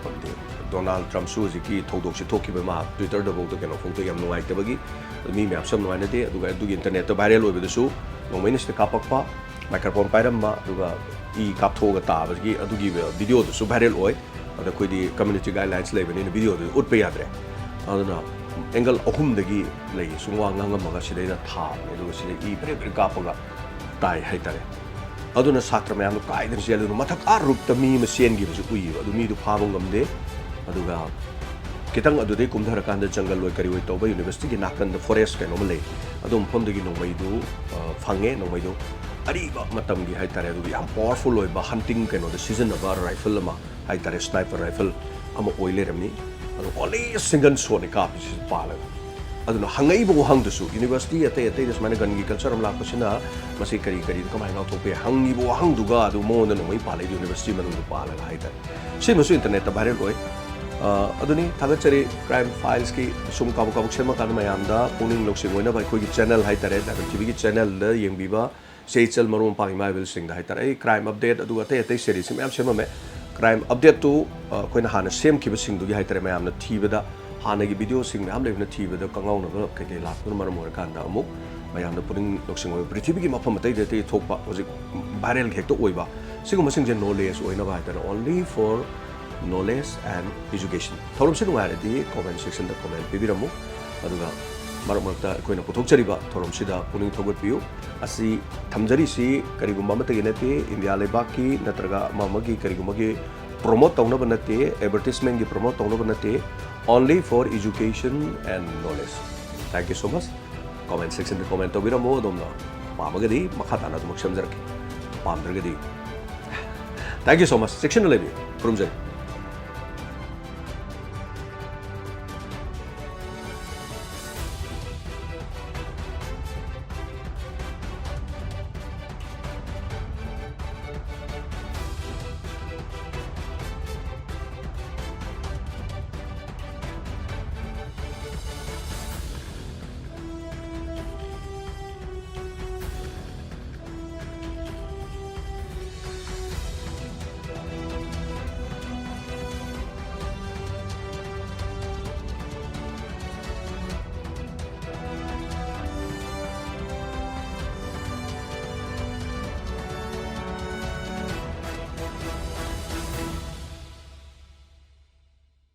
ꯑꯗꯨꯗꯤ ꯗꯣꯅꯥꯜꯗ ꯇ꯭ꯔꯝꯞꯁꯨ ꯍꯧꯖꯤꯛꯀꯤ ꯊꯧꯗꯣꯛꯁꯤ ꯊꯣꯛꯈꯤꯕ, ꯃꯥ ꯇ꯭ꯋꯤꯇꯔꯗꯐꯥꯎꯗ ꯀꯩꯅꯣ ꯐꯣꯡꯗꯣꯛꯑꯦ, ꯌꯥꯝ ꯅꯨꯡꯉꯥꯏꯇꯕꯒꯤ꯫ ꯑꯗꯨ ꯃꯤ ꯃꯌꯥꯝꯁꯨ ꯌꯥꯝ ꯅꯨꯡꯉꯥꯏꯅꯗꯦ꯫ ꯑꯗꯨꯒ ꯑꯗꯨꯒꯤ ꯏꯟꯇꯔꯅꯦꯠꯇ ꯚꯥꯏꯔꯦꯜ ꯑꯣꯏꯕꯗꯁꯨ ꯅꯣꯡꯃꯩꯅ ꯁꯤꯗ ꯀꯥꯞꯄꯛꯄ, ꯃꯥꯏꯀ꯭ꯔꯣꯐꯣꯟ ꯄꯥꯏꯔꯝꯕ, ꯑꯗꯨꯒ ꯏ ꯀꯥꯞꯊꯣꯛꯑꯒ ꯇꯥꯕꯒꯤ ꯑꯗꯨꯒꯤ ꯚꯤꯗꯤꯑꯣꯗꯨꯁꯨ ꯚꯥꯏꯔꯦꯜ ꯑꯣꯏ꯫ ꯑꯗ ꯑꯩꯈꯣꯏꯗꯤ ꯀꯝꯃ꯭ꯌꯨꯅꯤꯇꯤ ꯒꯥꯏꯗꯂꯥꯏꯟꯁ ꯂꯩꯕꯅꯤꯅ ꯚꯤꯗꯤꯑꯣꯗꯨ ꯎꯠꯄ ꯌꯥꯗ꯭ꯔꯦ꯫ ꯑꯗꯨꯅ ꯑꯦꯡꯒꯜ ꯑꯍꯨꯝꯗꯒꯤ ꯂꯩꯌꯦ, ꯁꯨꯝ ꯋꯥ ꯉꯥꯡꯉꯝꯃꯒ ꯁꯤꯗꯩꯗ ꯊꯥꯕꯅꯦ, ꯑꯗꯨꯒ ꯁꯤꯗ ꯏ ꯕ꯭ꯔꯦ ꯕ꯭ꯔꯦ ꯀꯥꯞꯄꯒ ꯇꯥꯏ ꯍꯥꯏꯇꯥꯔꯦ꯫ ꯑꯗꯨꯅ ꯁꯥꯇ꯭ꯔ ꯃꯌꯥꯝꯗꯣ ꯀꯥꯏꯗꯅ ꯆꯦꯜꯂꯤꯅꯣ, ꯃꯊꯛ ꯑꯥ ꯔꯨꯞꯇ ꯃꯤ ꯑꯃ ꯆꯦꯟꯈꯤꯕꯁꯨ ꯎꯏꯌꯦꯕ, ꯑꯗꯨ ꯃꯤꯗꯨ ꯐꯥꯕ ꯉꯝꯗꯦ꯫ ꯑꯗꯨꯒ ꯈꯤꯇꯪ ꯑꯗꯨꯗꯩ ꯀꯨꯝꯊꯔꯀꯥꯟꯗ ꯖꯪꯒꯜ ꯑꯣꯏ ꯀꯔꯤ ꯑꯣꯏ ꯇꯧꯕ ꯌꯨꯅꯤꯚꯔꯁꯤꯇꯤꯒꯤ ꯅꯥꯀꯟꯗ ꯐꯣꯔꯦꯁ ꯀꯩꯅꯣꯝꯃ ꯂꯩ, ꯑꯗꯨ ꯃꯐꯝꯗꯒꯤ ꯅꯣꯡꯃꯩꯗꯨ, ꯑ, ꯐꯪꯉꯦ꯫ ꯅꯣꯡꯃꯩꯗꯨ ꯑꯔꯤꯕ ꯃꯇꯝꯒꯤ ꯍꯥꯏꯇꯥꯔꯦ, ꯑꯗꯨꯒ ꯌꯥꯝ ꯄꯋꯥꯔꯐꯨꯜ ꯑꯣꯏꯕ ꯍꯟꯇꯤꯡ ꯀꯩꯅꯣꯗ ꯁꯤꯖꯤꯟꯅꯕ ꯔꯥꯏꯐꯜ ꯑꯃ ꯍꯥꯏꯇꯥꯔꯦ, ꯁ꯭ꯅꯥꯏꯄꯔ ꯔꯥꯏꯐꯜ ꯑꯃ ꯑꯣꯏ ꯂꯩꯔꯝꯃꯤ꯫ ꯑꯗꯣ only single shotꯅꯤ ꯀꯥꯞꯄꯤꯁꯤ ꯄꯥꯜꯂꯒ꯫ ꯑꯗꯨꯅ ꯍꯪꯉꯛꯏꯕ ꯋꯥꯍꯪꯗꯨꯁꯨ, ꯌꯨꯅꯤꯚꯔꯁꯤꯇꯤ ꯑꯇꯩ ꯑꯇꯩꯗ ꯁꯨꯃꯥꯏꯅ ꯒꯟꯒꯤ ꯀꯜꯆꯔ ꯑꯃ ꯂꯥꯛꯄꯁꯤꯅ ꯃꯁꯤ ꯀꯔꯤ ꯀꯔꯤꯅ ꯀꯃꯥꯏꯅ ꯉꯥꯛꯊꯣꯛꯄ ꯌꯥꯏ? ꯍꯪꯉꯤꯕ ꯋꯥꯍꯪꯗꯨꯒ ꯑꯗꯨ ꯃꯉꯣꯟꯗ ꯅꯣꯡꯃꯩ ꯄꯥꯜꯂꯛꯏꯗꯨ ꯌꯨꯅꯤꯚꯔꯁꯤꯇꯤ ꯃꯅꯨꯡꯗ ꯄꯥꯜꯂꯒ ꯍꯥꯏꯇꯥꯔꯦ꯫ ꯁꯤꯃꯁꯨ ꯏꯟꯇꯔꯅꯦꯠꯇ ꯚꯥꯏꯔꯦꯜ ꯑꯣꯏ꯫ ꯑ, ꯑꯗꯨꯅꯤ, ꯊꯥꯒꯠꯆꯔꯤ꯫ ꯀ꯭ꯔꯥꯏꯝ ꯐꯥꯏꯜꯁꯀꯤ ꯁꯨꯝ ꯀꯥꯕꯛ ꯀꯥꯕꯛ ꯁꯦꯝꯃꯀꯥꯟꯗ ꯃꯌꯥꯝꯗ ꯄꯨꯛꯅꯤꯡ ꯂꯧꯁꯤꯡ ꯑꯣꯏꯅꯕ ꯑꯩꯈꯣꯏꯒꯤ ꯆꯦꯅꯦꯜ ꯍꯥꯏꯇꯥꯔꯦ, ꯗꯥꯏꯃꯟ ꯇꯤ ꯚꯤꯒꯤ ꯆꯦꯅꯦꯜꯗ ꯌꯦꯡꯕꯤꯕ, ꯆꯦ ꯏꯆꯜ ꯃꯔꯨꯞ ꯃꯄꯥꯡ ꯏꯃꯥ ꯏꯕꯦꯜꯁꯤꯡꯗ ꯍꯥꯏꯇꯥꯔꯦ, ꯑꯩ ꯀ꯭ꯔꯥꯏꯝ ꯑꯞꯗꯦꯠ ꯑꯗꯨꯒ ꯑꯇꯩ ꯑꯇꯩ ꯁꯦꯔꯤꯁꯁꯤ ꯃꯌꯥꯝ ꯁꯦꯝꯃꯝꯃꯦ꯫ ꯀ꯭ꯔꯥꯏꯝ ꯑꯞꯗꯦꯠꯇꯨ, ꯑ, ꯑꯩꯈꯣꯏꯅ ꯍꯥꯟꯅ ꯁꯦꯝꯈꯤꯕꯁꯤꯡꯗꯨꯒꯤ ꯍꯥꯏꯇꯥꯔꯦ, ꯃꯌꯥꯝꯅ ꯊꯤꯕꯗ, ꯍꯥꯟꯅꯒꯤ ꯚꯤꯗꯤꯑꯣꯁꯤꯡ ꯃꯌꯥꯝ ꯂꯩꯕꯅ ꯊꯤꯕꯗ ꯀꯪꯉꯥꯎꯅꯕ ꯀꯩꯀꯩ ꯂꯥꯛꯄꯅ ꯃꯔꯝ ꯑꯣꯏꯔꯀꯥꯟꯗ ꯑꯃꯨꯛ ꯃꯌꯥꯝꯅ ꯄꯨꯛꯅꯤꯡ ꯂꯧꯁꯤꯡ ꯑꯣꯏꯕ, ꯄ꯭ꯔꯤꯊꯤꯕꯤꯒꯤ ꯃꯐꯝ ꯑꯇꯩꯗ ꯑꯇꯩ ꯊꯣꯛꯄ ꯍꯧꯖꯤꯛ ꯚꯥꯏꯔꯦꯜ ꯍꯦꯛꯇ ꯑꯣꯏꯕ ꯁꯤꯒꯨꯝꯕꯁꯤꯡꯁꯦ ꯅꯣꯂꯦꯖ ꯑꯣꯏꯅꯕ ꯍꯥꯏꯇꯥꯔꯦ, only for knowledge and education꯫ ꯊꯧꯔꯝꯁꯤ ꯅꯨꯡꯉꯥꯏꯔꯗꯤ ꯀꯣꯃꯦꯟ ꯁꯦꯛꯁꯟꯗ ꯀꯣꯃꯦꯟ ꯄꯤꯕꯤꯔꯝꯃꯨ꯫ ꯑꯗꯨꯒ ꯃꯔꯛ ꯃꯔꯛꯇ ꯑꯩꯈꯣꯏꯅ ꯄꯨꯊꯣꯛꯆꯔꯤꯕ ꯊꯧꯔꯝꯁꯤꯗ ꯄꯨꯛꯅꯤꯡ ꯊꯧꯒꯠꯄꯤꯌꯨ꯫ ꯑꯁꯤ ꯊꯝꯖꯔꯤꯁꯤ ꯀꯔꯤꯒꯨꯝꯕ ꯑꯃꯠꯇꯒꯤ ꯅꯠꯇꯦ, ꯏꯟꯗꯤꯌꯥ ꯂꯩꯕꯥꯛꯀꯤ ꯅꯠꯇ꯭ꯔꯒ ꯑꯃ ꯑꯃꯒꯤ ꯀꯔꯤꯒꯨꯝꯕꯒꯤ promote ꯇꯧꯅꯕ ꯅꯠꯇꯦ, advertisement ꯀꯤ promote ꯇꯧꯅꯕ ꯅꯠꯇꯦ, only for education and knowledge. Thank you so much. Comment section the comment ꯇꯧꯕꯤꯔꯝꯃꯨ, ꯑꯗꯣꯝꯅ ꯄꯥꯝꯃꯒꯗꯤ ꯃꯈꯥ ꯇꯥꯅ ꯑꯗꯨꯃꯛ ꯁꯦꯝꯖꯔꯛꯀꯦ, ꯄꯥꯝꯗ꯭ꯔꯒꯗꯤ꯫ Thank you so much. ꯆꯦꯛꯁꯤꯟꯅ ꯂꯩꯕꯤꯌꯨ꯫ ꯈꯨꯔꯨꯝꯖꯔꯤ꯫